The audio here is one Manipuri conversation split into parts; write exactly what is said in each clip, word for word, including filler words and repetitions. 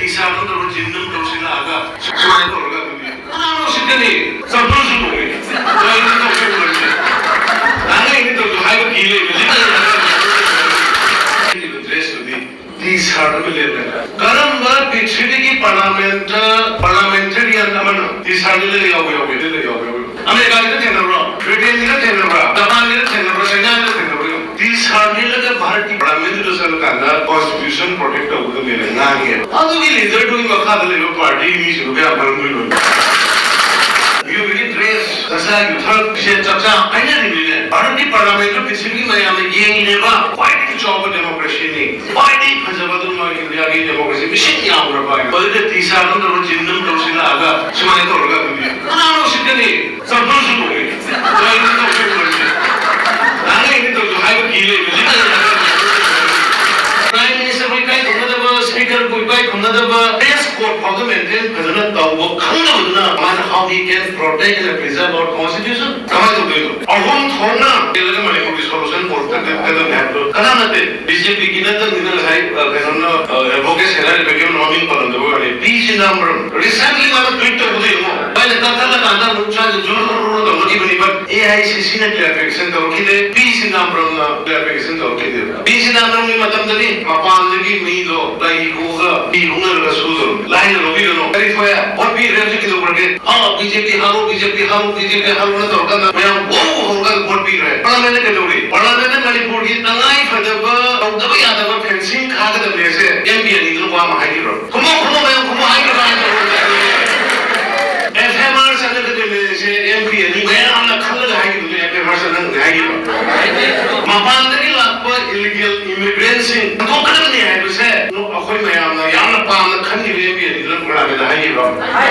ꯏꯁꯥ ꯅꯠꯇꯕ ꯖꯤꯝ ꯑꯃ ꯇꯧꯁꯤꯜꯂꯛꯑꯒ ꯁꯨꯃꯥꯏꯅ ꯇꯧꯔꯒ ꯑꯗꯨꯗꯤ ꯀꯅꯥꯅꯣ ꯎꯁꯤꯠꯀꯅꯤ? ꯆꯝꯐꯨꯠꯁꯨ ꯇꯧꯏ꯫ ꯀꯔꯤꯅꯣ ꯇꯧꯁꯤꯜꯂꯨꯔꯁꯦ? ꯅꯍꯥꯟꯒꯩ ꯑꯩꯅ ꯇꯧꯁꯨ ꯍꯥꯏꯕ ꯀꯤ ꯂꯩꯕ꯫ ꯗ꯭ꯔꯦꯁꯇꯨꯗꯤ ꯇꯤ ꯁꯥꯔꯠ ꯑꯃ ꯂꯤꯠꯂꯦ꯫ ꯀꯔꯝꯕ ꯄ꯭ꯔꯤꯊꯤꯕꯤꯒꯤ ꯄꯥꯔꯂꯥꯃꯦꯟꯇ, ꯄꯥꯔꯂꯥꯃꯦꯟꯇꯦꯔꯤꯌꯟ ꯑꯃꯅ ꯇꯤ ꯁꯥꯔꯠ ꯂꯤꯠꯂꯒ ꯌꯥꯎꯕ ꯌꯥꯎꯒꯦ? ꯂꯤꯠꯂꯒ ꯌꯥꯎꯕ ꯌꯥꯎꯒꯦ? ꯑꯃꯦꯔꯤꯀꯥꯒꯤꯗ ꯊꯦꯡꯅꯕ꯭ꯔꯣ? ꯕ꯭ꯔꯤꯇꯦꯟꯒꯤꯗ ꯊꯦꯡꯅꯕ꯭ꯔꯥ? ꯖꯄꯥꯟꯒꯤꯗ ꯊꯦꯡꯅꯕ꯭ꯔꯥ? ꯆꯥꯏꯅꯥꯒꯤꯗ ꯊꯦꯡꯅꯕ꯭ꯔꯥ? ꯌꯦꯡꯉꯨ꯫ ꯇꯤ ꯁꯥꯔꯠ ꯂꯤꯠꯂꯒ ꯚꯥꯔꯠꯀꯤ ꯄꯥꯔꯂꯥꯃꯦꯟꯗꯨꯗ ꯆꯠꯂꯀꯥꯟꯗ ꯀꯣꯟꯁꯇꯤꯇ꯭ꯌꯨꯁꯟ ꯄ꯭ꯔꯣꯇꯦꯛ ꯇꯧꯒꯗꯕꯅꯦꯅ ꯉꯥꯡꯉꯦꯕ꯫ ꯑꯗꯨꯒꯤ ꯂꯤꯗꯔꯗꯨꯒꯤ ꯃꯈꯥꯗ ꯂꯩꯕ ꯄꯥꯔꯇꯤꯒꯤ ꯃꯤꯁꯤꯡꯗꯨ ꯀꯌꯥꯝ ꯈꯪꯉꯝꯗꯣꯏꯅꯣ? ꯃꯤꯑꯣꯏꯕꯒꯤ ꯗ꯭ꯔꯦꯁ, ꯆꯥꯛꯆꯥꯒꯤ ꯌꯨꯊꯛ, ꯐꯤꯖꯦꯠ ꯆꯥꯛꯆꯥ ꯍꯥꯏꯅꯔꯤꯕꯅꯤꯅꯦ꯫ ꯚꯥꯔꯠꯀꯤ ꯄꯥꯔꯂꯥꯃꯦꯟꯗꯨ ꯄ꯭ꯔꯤꯊꯤꯕꯤꯒꯤ ꯃꯌꯥꯝꯅ ꯌꯦꯡꯉꯤꯅꯦꯕ꯫ ꯈ꯭ꯋꯥꯏꯗꯒꯤ ꯆꯥꯎꯕ ꯗꯦꯃꯣꯀ꯭ꯔꯦꯁꯤꯅꯤ꯫ ꯈ꯭ꯋꯥꯏꯗꯒꯤ ꯐꯖꯕ ꯑꯗꯨꯝ ꯏꯟꯗꯤꯌꯥꯒꯤ ꯗꯦꯃꯣꯀ꯭ꯔꯦꯁꯤ ꯃꯤꯁꯤꯡ ꯌꯥꯝꯈ꯭ꯔꯕ ꯍꯥꯏꯗꯣ꯫ ꯑꯗꯨꯗ ꯇꯤ ꯁꯥꯔꯠ ꯑꯃ ꯇꯧꯔ ꯖꯤꯝ ꯑꯃ ꯇꯧꯁꯤꯜꯂꯛꯑꯒ ꯁꯨꯃꯥꯏꯅ ꯇꯧꯔꯒ ꯑꯗꯨꯗꯤ ꯀꯅꯥꯅ ꯎꯁꯤꯠꯀꯅꯤ? ꯆꯝꯐꯨꯠꯁꯨ ꯇꯧꯏ꯫ ꯀꯔꯤꯅꯣ ꯇꯧꯁꯤꯜꯂꯨꯔꯁꯦ? ꯅꯍꯥꯟꯒꯩ ꯑꯩꯅ ꯇꯧꯁꯨ ꯍꯥꯏꯕ ꯀꯤ ꯂꯩꯕ꯫ ꯄ꯭ꯔꯥꯏꯝ ꯃꯤꯅꯤꯁꯇꯔꯕꯨ ꯏꯀꯥꯏ ꯈꯨꯝꯅꯗꯕ, ꯁ꯭ꯄꯤꯀꯔꯕꯨ ꯏꯀꯥꯏ ꯈꯨꯝꯅꯗꯕ, ꯗ꯭ꯔꯦꯁ ꯀꯣꯗ ꯐꯥꯎꯗ ꯃꯦꯟꯇꯦꯟ ꯐꯖꯅ ꯇꯧꯕ ꯈꯪꯗꯕꯗꯨꯅ ꯃꯥꯅ how he can protect and preserve our constitution? ꯀꯃꯥꯏꯅ ꯇꯧꯗꯣꯏꯅꯣ? ꯑꯍꯨꯝ ꯊꯣꯛꯅ ꯂꯩꯔꯒ ꯃꯅꯤꯄꯨꯔꯒꯤ ꯁꯣꯂꯨꯁꯟ ꯄꯨꯔꯛꯀꯗꯕꯅꯤ ꯍꯥꯏꯕꯗꯣ ꯀꯅꯥ ꯅꯠꯇꯦ? ꯕꯤ ꯖꯦ ꯄꯤꯒꯤ ꯅꯠꯇꯕꯅꯤꯅ ꯉꯁꯥꯏ, ꯑ, ꯀꯩꯅꯣꯅ, ꯑ, ꯑꯦꯗꯚꯣꯀꯦꯠ ꯁꯦꯅꯥꯔꯤꯕꯒꯤ ꯃꯃꯤꯡ ꯄꯜꯂꯝꯗꯕ ꯋꯥꯅꯤ꯫ ꯄꯤ ꯆꯤꯗꯝꯕꯔꯝ recently ꯃꯥꯅ ꯇ꯭ꯋꯤꯠ ꯇꯧꯕꯗꯣ ꯌꯦꯡꯉꯣ꯫ ꯃꯥꯏꯅ ꯀꯛꯊꯠꯂꯀꯥꯟꯗ ꯑꯃꯨꯛ ꯁ꯭ꯋꯥꯏꯗ ꯖꯨꯔꯨ ꯖꯨꯔꯨ ꯇꯧꯅꯈꯤꯕꯅꯤ꯫ But ꯑꯦ ꯑꯥꯏ ꯁꯤ ꯁꯤꯅ clarification ꯇꯧꯔꯛꯈꯤꯗꯦ, ꯄꯤ ꯆꯤꯗꯝꯕꯔꯝꯅ clarification ꯇꯧꯔꯛꯈꯤꯗꯦ꯫ ꯄꯤ ꯆꯤꯗꯝꯕꯔꯝꯒꯤ ꯃꯇꯝꯗꯗꯤ ꯃꯄꯥꯟꯗꯒꯤ ꯃꯤꯗꯣ ꯂꯩ ꯍꯨꯒ ꯐꯤ ꯍꯨꯒ ꯁꯨꯗꯣ ꯂꯥꯏꯅ ꯂꯧꯕꯤꯒꯅꯨ꯫ ꯀꯔꯤ ꯊꯣꯛꯑꯦ? ꯚꯣꯠ ꯄꯤꯈ꯭ꯔꯦ ꯍꯧꯖꯤꯛ ꯀꯩꯗꯧꯈ꯭ꯔꯒꯦ? ꯑꯥ, ꯕꯤ ꯖꯦ ꯄꯤ ꯍꯥꯠꯂꯣ, ꯕꯤ ꯖꯦ ꯄꯤ ꯍꯥꯠꯂꯣ, ꯕꯤ ꯖꯦ ꯄꯤ ꯍꯥꯠꯂꯣꯅ ꯇꯧꯔꯀꯥꯟꯗ ꯃꯌꯥꯝ ꯋꯧ ꯍꯧꯔꯀꯥꯟꯗ ꯚꯣꯠ ꯄꯤꯈ꯭ꯔꯦ꯫ ꯄꯥꯔꯂꯥꯃꯦꯟꯅ ꯀꯩꯗꯧꯔꯤ? ꯄꯥꯔꯂꯥꯃꯦꯟꯅ ꯃꯅꯤꯄꯨꯔꯒꯤ ꯇꯉꯥꯏ ꯐꯗꯕ ꯇꯧꯗꯕ ꯌꯥꯗꯕ ꯐꯦꯟꯁꯤꯡ ꯈꯥꯒꯗꯕꯅꯦꯁꯦ ꯑꯦꯝ ꯄꯤ ꯑꯅꯤꯗꯨꯅ ꯋꯥ ꯑꯃ ꯍꯥꯏꯈꯤꯕ꯭ꯔꯣ? ꯈꯨꯝꯃꯣ, ꯈꯨꯝꯃꯣ, ꯃꯌꯥꯝ ꯈꯨꯝꯃꯣ, ꯍꯥꯏꯈꯤꯕ꯭ꯔꯣ, ꯍꯥꯏꯈꯤꯕ꯭ꯔꯣ? ꯑꯦꯐ ꯑꯥꯏ ꯑꯥꯔ ꯆꯠꯅꯒꯗꯕꯅꯦꯁꯦ ꯑꯦꯝ ꯄꯤ ꯑꯅꯤ ꯃꯌꯥꯝꯅ ꯈꯜꯂꯒ ꯍꯥꯏꯈꯤꯕꯗꯨꯅꯦ ꯑꯦꯐ ꯑꯥꯏ ꯑꯥꯔ ꯆꯠꯅꯒꯗꯕꯅꯦ ꯍꯥꯏꯈꯤꯕ꯭ꯔꯣ? ꯃꯄꯥꯟꯗꯒꯤ ꯂꯥꯛꯄ ꯏꯂꯤꯒꯦꯜ ꯏꯃꯤꯒ꯭ꯔꯦꯟꯁꯤꯡ ꯍꯟꯗꯣꯛꯀꯗꯕꯅꯤ ꯍꯥꯏꯕꯁꯦ ꯑꯩꯈꯣꯏ ꯃꯌꯥꯝꯅ ꯌꯥꯝꯅ ꯄꯥꯝꯅ ꯈꯟꯈꯤꯕ ꯑꯦꯝ ꯄꯤ ꯑꯅꯤꯗꯨꯅ ꯄꯥꯔꯂꯥꯃꯦꯟꯗ ꯍꯥꯏꯈꯤꯕ꯭ꯔꯣ?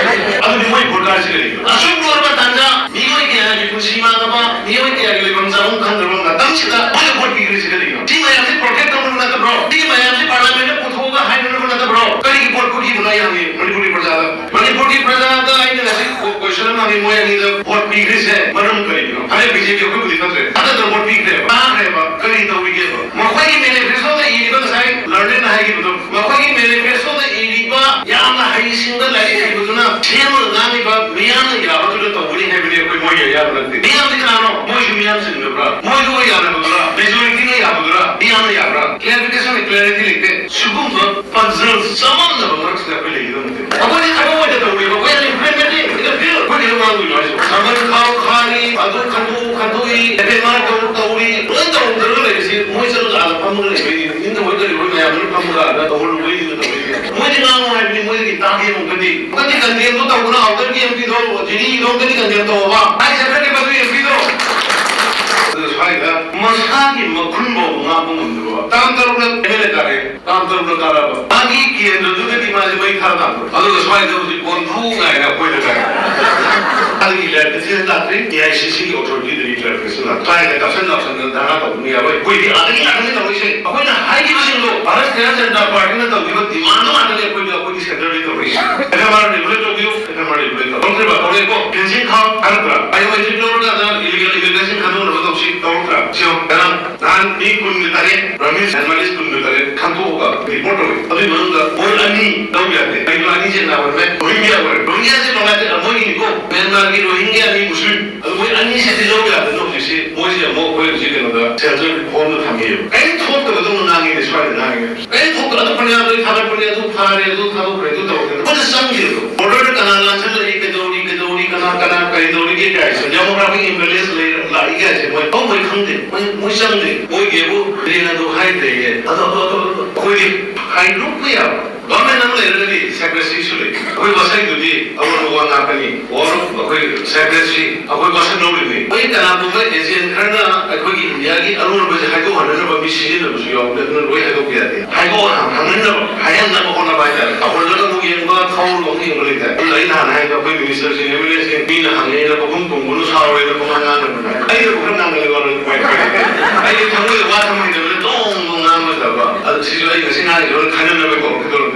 ꯑꯗꯨꯗꯤ ꯃꯣꯏ ꯚꯣꯠ ꯀꯥꯔꯤꯁꯤ ꯀꯔꯤꯒꯤꯅꯣ? ꯑꯁꯨꯛ ꯂꯨꯔꯕ ꯇꯥꯟꯖꯥ, ꯃꯤꯑꯣꯏ ꯀꯌꯥꯒꯤ ꯄꯨꯟꯁꯤ ꯃꯥꯡꯉꯕ, ꯃꯤꯑꯣꯏ ꯀꯌꯥꯒꯤ ꯂꯩꯐꯝ ꯆꯥꯐꯝ ꯈꯪꯗ꯭ꯔꯕ ꯃꯇꯝꯁꯤꯗ ꯃꯣꯏꯅ ꯚꯣꯠ ꯄꯤꯈ꯭ꯔꯤꯁꯤ ꯀꯔꯤꯒꯤꯅꯣ? ꯁꯤ ꯃꯌꯥꯝꯁꯤ ꯄ꯭ꯔꯣꯇꯦꯛ ꯇꯧꯅꯕ ꯅꯠꯇꯕ꯭ꯔꯣ? ꯁꯤ ꯃꯌꯥꯝꯁꯤ ꯄꯥꯔꯂꯥꯃꯦꯟꯗ ꯄꯨꯊꯣꯛꯑꯒ ꯍꯥꯏꯅꯅꯕ ꯅꯠꯇꯕ꯭ꯔꯣ? ꯀꯔꯤꯒꯤ ꯚꯣꯠ ꯄꯤꯈꯤꯕꯅꯣ ꯑꯩ ꯍꯪꯉꯤ ꯃꯅꯤꯄꯨꯔꯒꯤ ꯄ꯭ꯔꯖꯥꯗ꯫ ꯃꯅꯤꯄꯨꯔꯒꯤ ꯄ꯭ꯔꯖꯥꯗ ꯑꯩꯅ ꯉꯁꯤ ꯀꯣ-, ꯀꯣꯏꯁꯟ ꯑꯃ ꯍꯪꯉꯤ, ꯃꯣꯏ ꯑꯅꯤꯗ ꯚꯣꯠ ꯄꯤꯈ꯭ꯔꯤꯁꯦ ꯃꯔꯝ ꯀꯔꯤꯒꯤꯅꯣ? ꯐꯔꯦ, ꯕꯤ ꯖꯦ ꯄꯤ ꯑꯩꯈꯣꯏꯕꯨꯗꯤ ꯐꯠꯇ꯭ꯔꯦ, ꯐꯠꯇꯗꯅ ꯚꯣꯠ ꯄꯤꯈ꯭ꯔꯦꯕ, ꯀꯥꯈ꯭ꯔꯦꯕ, ꯀꯔꯤ ꯇꯧꯔꯤꯒꯦꯕ? ꯃꯈꯣꯏꯒꯤ ꯃꯦꯅꯤꯐꯦꯁꯇꯣꯗ ꯏꯔꯤꯕ, ꯉꯁꯥꯏ ꯂꯔꯅꯦꯟꯅ ꯍꯥꯏꯈꯤꯕꯗꯣ, ꯃꯈꯣꯏꯒꯤ ꯃꯦꯅꯤꯐꯦꯁꯇꯣꯗ ꯏꯔꯤꯕ ꯌꯥꯝꯅ ꯍꯩꯁꯤꯡꯕ, ꯂꯥꯏꯔꯤꯛ ꯍꯩꯕꯗꯨꯅ ꯁꯦꯝꯃꯒ ꯉꯥꯡꯉꯤꯕ ꯃꯤꯌꯥꯝꯅ ꯌꯥꯕꯗꯨꯗ ꯇꯧꯕꯅꯤ ꯍꯥꯏꯕꯅꯤ꯫ ꯑꯩꯈꯣꯏ ꯃꯣꯏꯒꯤ ꯑꯌꯥꯕ ꯅꯠꯇꯦ꯫ ꯃꯤꯌꯥꯝꯗꯤ ꯀꯅꯥꯅꯣ? ꯃꯣꯏꯁꯨ ꯃꯤꯌꯥꯝ ꯆꯤꯡꯗꯕ꯭ꯔꯥ? ꯃꯣꯏꯗꯨꯒ ꯌꯥꯅꯕꯗꯨꯔꯥ? ꯃꯦꯖꯣꯔꯤꯇꯤꯅ ꯌꯥꯕꯗꯨꯔꯥ? ꯃꯤꯌꯥꯝꯅ ꯌꯥꯕ꯭ꯔꯥ? ꯀ꯭ꯂꯦꯔꯤꯐꯤꯀꯦꯁꯟ, ꯀ꯭ꯂꯦꯔꯤꯇꯤ ꯂꯩꯇꯦ꯫ ꯁꯤꯒꯨꯝꯕ ꯄꯖꯜ ꯆꯃꯝꯅꯕ ꯃꯔꯛꯁꯤꯗ ꯑꯩꯈꯣꯏ ꯂꯩꯒꯗꯕ ꯅꯠꯇꯦ꯫ ꯑꯩꯈꯣꯏꯗꯤ ꯊꯕꯛ ꯑꯣꯏꯅ ꯇꯧꯔꯤꯕ, we are implementing in the field꯫ ꯑꯩꯈꯣꯏ ꯀꯩꯅꯣ ꯉꯥꯡꯗꯣꯏꯅꯣ ꯍꯥꯏꯁꯦ? ꯁꯃꯟ ꯈꯥꯎ ꯈꯥꯔꯤ, ꯑꯗꯨ ꯈꯟꯗꯣꯛꯎ ꯈꯟꯗꯣꯛꯏ, ꯑꯦꯐ ꯑꯥꯏ ꯑꯥꯔ ꯇꯧ ꯇꯧꯔꯤ, ꯂꯣꯏ ꯇꯧꯔꯝꯗ꯭ꯔꯒ ꯂꯩꯔꯤꯁꯤ ꯃꯣꯏ ꯆꯠꯂꯒ ꯑꯥꯗ ꯐꯝꯃꯒ ꯂꯩꯕꯩꯅꯤ꯫ ꯏꯟꯗ ꯍꯣꯏ ꯀꯔꯤ ꯍꯣꯏ ꯃꯌꯥꯝꯗꯨꯅ ꯐꯝꯃꯒ ꯑꯥꯗ ꯇꯧꯍꯜꯂꯨꯕꯩꯅꯤꯅ ꯇꯧꯔꯤꯁꯦ꯫ ꯃꯣꯏꯗꯤ ꯉꯥꯡꯉꯨ ꯍꯥꯏꯕꯅꯤ, ꯃꯣꯏꯗꯒꯤ ꯇꯥꯒꯦ ꯑꯃꯨꯛꯀꯗꯤ꯫ ꯃꯣꯏꯗꯤ ꯀꯟꯗꯦꯝꯗꯣ ꯇꯧꯕꯅ ꯑꯥꯎꯇꯔꯒꯤ ꯑꯦꯝ ꯄꯤꯗꯣ, ꯖꯤꯔꯤ ꯏꯔꯣꯝꯗꯗꯤ ꯀꯟꯗꯦꯝ ꯇꯧꯑꯣꯕ꯫ ꯍꯥꯏ ꯁꯦꯀ꯭ꯔꯦꯇꯔꯤ ꯃꯗꯨ ꯑꯦꯝ ꯄꯤꯗꯣ꯫ ꯑꯗꯨ ꯁ꯭ꯋꯥꯏꯗ ꯃꯁꯥꯒꯤ ꯃꯈꯨꯟ ꯐꯥꯎꯕ ꯉꯥꯡꯕ ꯉꯝꯗꯕ꯫ ꯇꯥꯡ ꯇꯔꯨꯛꯇ ꯑꯦꯝ ꯑꯦꯜ ꯑꯦ ꯇꯥꯔꯦ꯫ ꯇꯥꯡ ꯇꯔꯨꯛꯇ ꯀꯥꯔꯛꯑꯕ꯫ ꯃꯥꯒꯤ ꯀꯦꯟꯗ꯭ꯔꯗꯨꯗꯗꯤ ꯃꯥꯁꯦ ꯃꯩ ꯊꯥꯔ ꯂꯥꯛꯄ꯫ ꯑꯗꯨꯒ ꯁ꯭ꯋꯥꯏꯗ ꯍꯧꯖꯤꯛ ꯀꯣꯟꯊꯧ ꯉꯥꯏꯅ ꯑꯩꯈꯣꯏꯗ ꯇꯥꯏ꯫ ꯑꯗꯨꯒꯤ ꯂꯥꯏꯔꯤꯛꯇ ꯊꯤꯅ ꯂꯥꯛꯇ꯭ꯔꯤ꯫ ꯑꯦ ꯑꯥꯏ ꯁꯤ ꯁꯤꯒꯤ ꯑꯣꯊꯣꯔꯤꯇꯤꯗꯒꯤ ꯀ꯭ꯂꯥꯔꯤꯐꯤꯀꯦꯁꯟ ꯂꯥꯛ-, ꯁ꯭ꯋꯥꯏꯗ ꯀꯥꯞꯁꯟ ꯂꯥꯞꯁꯟꯗꯅ ꯙꯔꯅꯥ ꯇꯧꯕꯅꯤ ꯌꯥꯔꯣꯏ꯫ ꯑꯩꯈꯣꯏꯗꯤ ꯑꯥꯗꯒꯤ ꯉꯥꯛꯇꯅꯤ ꯇꯧꯔꯤꯁꯦ꯫ ꯑꯩꯈꯣꯏꯅ ꯍꯥꯏꯈꯤꯕꯁꯤꯡꯗꯣ ꯚꯥꯔꯠ ꯖꯅꯇꯥ ꯄꯥꯔꯇꯤꯅ ꯇꯧꯈꯤꯕ ꯗꯤꯃꯥꯟꯗꯣ ꯉꯥꯛꯇꯅꯤ ꯑꯩꯈꯣꯏꯗꯤ, ꯑꯩꯈꯣꯏꯗꯤ ꯁꯦꯟꯇꯔꯗꯒꯤ ꯇꯧꯔꯛꯏꯁꯦ꯫ ꯑꯦꯐ ꯑꯥꯏ ꯑꯥꯔ ꯔꯤꯒꯨꯂꯦꯠ ꯇꯧꯕꯤꯌꯨ, ꯑꯦꯐ ꯑꯥꯏ ꯑꯥꯔ ꯔꯤꯒꯨꯂꯦꯠ ꯇꯧ-, ꯇꯧꯔꯛꯇ꯭ꯔꯤꯕ? ꯇꯧꯔꯛꯑꯦꯀꯣ? ꯄꯦꯟꯁꯤꯜ ꯈꯥꯎ ꯊꯥꯔꯛꯇ꯭ꯔꯥ? ꯕꯥꯏꯑꯣꯃꯦꯇ꯭ꯔꯤꯛ ꯂꯧꯔꯀꯥꯟꯗ ꯏꯂꯤꯒꯦꯜ ꯏꯃꯤꯒ꯭ꯔꯦꯁꯟ ꯈꯟꯗꯣꯛꯅꯕ ꯇꯧꯁꯤ, ꯇꯧꯔꯛꯇ꯭ꯔꯥ? ꯁꯤꯌꯣ, ꯉꯔꯥꯡ ꯅꯍꯥꯟ ꯃꯤ ꯀꯨꯟꯒ ꯇꯔꯦꯠ, ꯔꯥꯃꯤꯁ ꯖꯔꯅꯥꯂꯤꯁ ꯀꯨꯟꯒ ꯇꯔꯦꯠ ꯈꯟꯗꯣꯛꯑꯒ ꯔꯤꯄꯣꯔꯠ ꯇꯧꯏ꯫ ꯑꯗꯨꯒꯤ ꯃꯅꯨꯡꯗ ꯃꯣꯏ ꯑꯅꯤ ꯂꯧ ꯌꯥꯗꯦ꯫ ꯀꯩꯅꯣ ꯑꯅꯤꯁꯦ ꯅꯥ ꯑꯣꯏꯔꯝꯃꯦ? ꯔꯣꯍꯤꯡꯒ꯭ꯌꯥ ꯑꯣꯏꯔꯦ꯫ ꯔꯣꯍꯤꯡꯒ꯭ꯌꯥꯁꯦ ꯀꯃꯥꯏꯅ ꯇꯧ-, ꯃꯣꯏꯒꯤꯅꯤꯀꯣ, ꯃ꯭ꯌꯥꯟꯃꯥꯔꯒꯤ ꯔꯣꯍꯤꯡꯒ꯭ꯌꯥ ꯑꯅꯤ ꯃꯨꯁꯂꯤꯝ꯫ ꯑꯗꯨ ꯃꯣꯏ ꯑꯅꯤꯁꯤꯗꯤ ꯂꯧ ꯌꯥꯗꯅ ꯍꯧꯖꯤꯛꯁꯤ ꯃꯣꯏꯁꯦ ꯑꯃꯨꯛ ꯑꯩꯈꯣꯏ ꯍꯧꯖꯤꯛ ꯀꯩꯅꯣꯗ ꯁꯦꯟꯇ꯭ꯔꯦꯜ ꯐꯣꯝꯗ ꯊꯝꯃꯤꯑꯕ꯫ ꯀꯔꯤꯝ ꯊꯣꯛꯇꯕꯗꯧꯅ ꯉꯥꯡꯉꯤꯅꯦ ꯁ꯭ꯋꯥꯏꯗ ꯉꯥꯡꯉꯤꯅꯦ꯫ ꯀꯔꯤꯝ ꯊꯣꯛꯇꯕ꯫ ꯑꯗꯨ ꯐꯅꯌꯥꯝ ꯂꯣꯏ ꯊꯥꯒꯠꯄꯅꯦ, ꯑꯗꯨ ꯐꯥꯔꯦ, ꯑꯗꯨ ꯊꯥꯗꯣꯛꯈ꯭ꯔꯦ, ꯑꯗꯨ ꯇꯧꯈ꯭ꯔꯦ꯫ ꯑꯩꯈꯣꯏꯗ ꯆꯪꯗꯦꯕ꯫ ꯕꯣꯔꯗꯔꯗ ꯀꯅꯥ ꯂꯥꯟꯁꯤꯜꯂꯛꯏ, ꯀꯩꯗꯧꯔꯤ, ꯀꯩꯗꯧꯔꯤ, ꯀꯅꯥ, ꯀꯅꯥ ꯀꯔꯤ ꯇꯧꯔꯤꯒꯦ ꯀꯥꯏꯁꯦ, ꯗꯦꯃꯣꯒ꯭ꯔꯥꯐꯤꯛ ꯏꯝꯕꯦꯂꯦꯟꯁ ꯂꯩꯔ ꯂꯥꯛꯏ ꯀꯥꯏꯁꯦ ꯃꯣꯏ ꯑꯃꯨꯛ ꯃꯣꯏ ꯈꯪꯗꯦ꯫ ꯃꯣꯏ, ꯃꯣꯏ ꯆꯪꯗꯦ꯫ ꯃꯣꯏꯒꯤꯕꯨ ꯕ꯭ꯔꯦꯟ ꯑꯗꯨ ꯍꯥꯏꯗ꯭ꯔꯦꯌꯦ꯫ ꯑꯗꯣ, ꯑꯗꯣ, ꯑꯗꯣ, ꯑꯗꯣ ꯑꯩꯈꯣꯏꯗꯤ ꯍꯥꯏꯗꯣꯛꯄ ꯌꯥꯕ꯫ ꯒꯚꯔꯟꯃꯦꯟꯠ ꯑꯃ ꯂꯩꯔꯒꯗꯤ ꯁꯦꯀ꯭ꯔꯦꯁꯤꯁꯨ ꯂꯩ꯫ ꯑꯩꯈꯣꯏ ꯋꯥꯁꯩꯗꯨꯗꯤ ꯑꯔꯣꯟꯕ ꯋꯥ ꯉꯥꯛꯀꯅꯤ꯫ ꯑꯣꯔ ꯑꯩꯈꯣꯏ ꯁꯦꯀ꯭ꯔꯦꯁꯤ, ꯑꯩꯈꯣꯏ ꯋꯥꯁꯛ ꯂꯧꯔꯤꯕꯅꯤ꯫ ꯑꯩꯈꯣꯏ ꯀꯅꯥꯒꯨꯝꯕ ꯑꯦꯖꯦꯟꯠ ꯈꯔꯅ ꯑꯩꯈꯣꯏꯒꯤ ꯏꯟꯗꯤꯌꯥꯒꯤ ꯑꯔꯣꯟꯕꯁꯦ ꯍꯥꯏꯗꯣꯛꯍꯟꯅꯅꯕ ꯃꯤ ꯁꯤꯖꯤꯟꯅꯕꯁꯨ ꯌꯥꯎꯕꯅꯦ, ꯑꯗꯨꯅ ꯂꯣꯏ ꯍꯥꯏꯗꯣꯛꯄ ꯌꯥꯗꯦ꯫ ꯍꯥꯏꯗꯣꯛ ꯍꯪꯍꯟꯅꯕ, ꯍꯥꯏꯍꯟꯅꯕ ꯍꯣꯠꯅꯕ ꯍꯥꯏꯇꯥꯔꯦ꯫ ꯑꯩꯈꯣꯏꯗ ꯑꯃꯨꯛ ꯌꯦꯡꯕ, ꯈꯥꯎꯔꯒ ꯑꯃꯨꯛ ꯌꯦꯡꯕ ꯂꯩꯇꯦ꯫ ꯑꯗꯨꯅ ꯑꯩ ꯅꯍꯥꯟ ꯍꯥꯏꯗꯣ ꯑꯩꯈꯣꯏ ꯃꯤꯅꯤꯁꯇꯔꯁꯤꯡ, ꯑꯦꯝ ꯑꯦꯜ ꯑꯦꯁꯤꯡ ꯃꯤꯅ ꯍꯪꯉꯦꯅ ꯄꯪꯈꯨꯝ ꯈꯨꯝꯒꯅꯨ, ꯁꯥꯎꯔꯦꯅ ꯄꯪꯉꯥꯡ ꯉꯥꯡꯒꯅꯨ ꯍꯥꯏ꯫ ꯑꯩꯅꯕꯨ ꯈꯔ ꯉꯥꯡꯒꯜꯂꯦ, ꯋꯥꯔꯣꯏ ꯎꯄꯥꯏ ꯂꯩꯇꯦ꯫ ꯑꯩꯒꯤ ꯊꯃꯣꯏꯗ ꯋꯥ ꯊꯝꯍꯟꯗꯕꯅ ꯗꯣꯡ ꯗꯣꯡ ꯉꯥꯡꯕ ꯇꯧꯕ꯫ ꯑꯗꯨ ꯁꯤꯁꯨ ꯑꯩ ꯉꯁꯤ ꯉꯥꯡꯉꯤꯁꯦ ꯂꯣꯏꯅ ꯈꯟꯅꯅꯕ ꯀꯧꯔꯛꯀꯗꯧꯔꯕꯅꯤ꯫